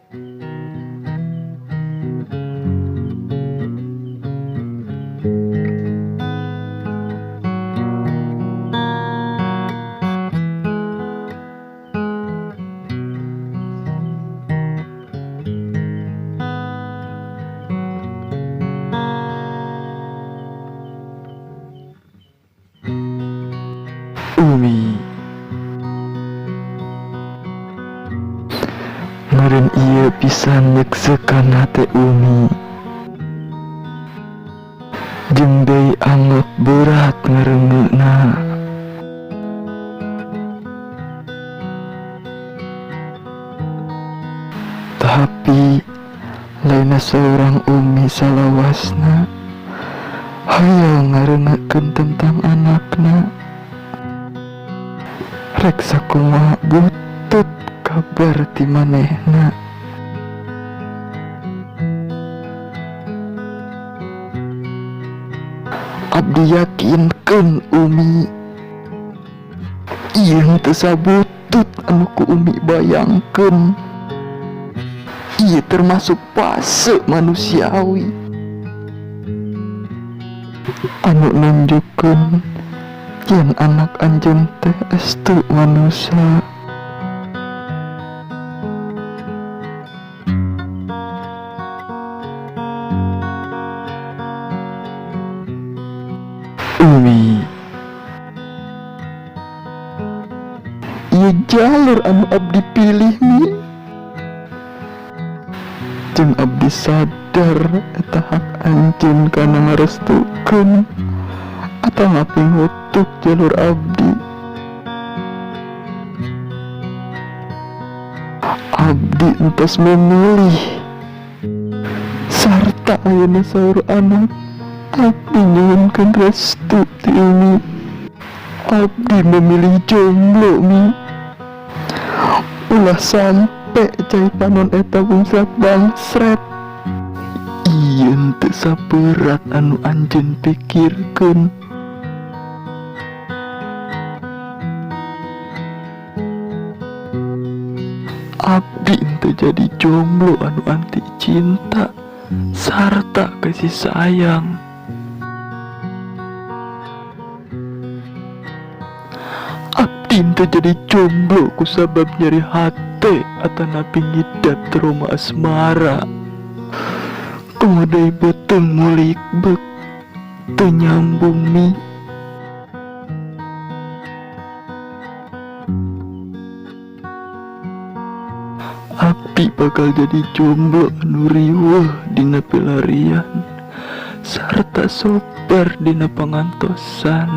Umi, meureun ieu pisan nyeksekan hate Umi. Jeung deui anggap berat ngareungeuna. Tapi lainna seorang Umi salawasna hayang ngareungekeun tentang anakna. Rek sakumaha butut kabar ti manehna. Abdi yakinkeun Umi, ieu teu sabutut anu ku Umi bayangkeun. Ieu termasuk fase manusiawi anu nunjukkeun yen anak anjeun teh estu manusia. Umi, ieu jalur anu abdi pilih, Mi. Jeung abdi sadar eta hak anjeun kana ngarestukeun atau ngapingutuk jalur abdi. Abdi entos memilih sarta ayeuna saur anak abdi nyuhunkeun restu ti Umi. Abdi memilih jomblo, Mi. Ulah sampe cai panon eta bungsrat bangsret. Ieu teu saberat anu anjeun pikirkeun. Abdi henteu jadi jomblo anu anti cinta sarta kasih sayang. Abdi henteu jadi jomblo kusabab nyeri hate atanapi ngidap trauma asmara. Komo deui beuteung mulik beuk teu nyambung, Mi. Abdi bakal jadi jomblo anu riweuh dina pilarian sarta sobar dina pangantosan.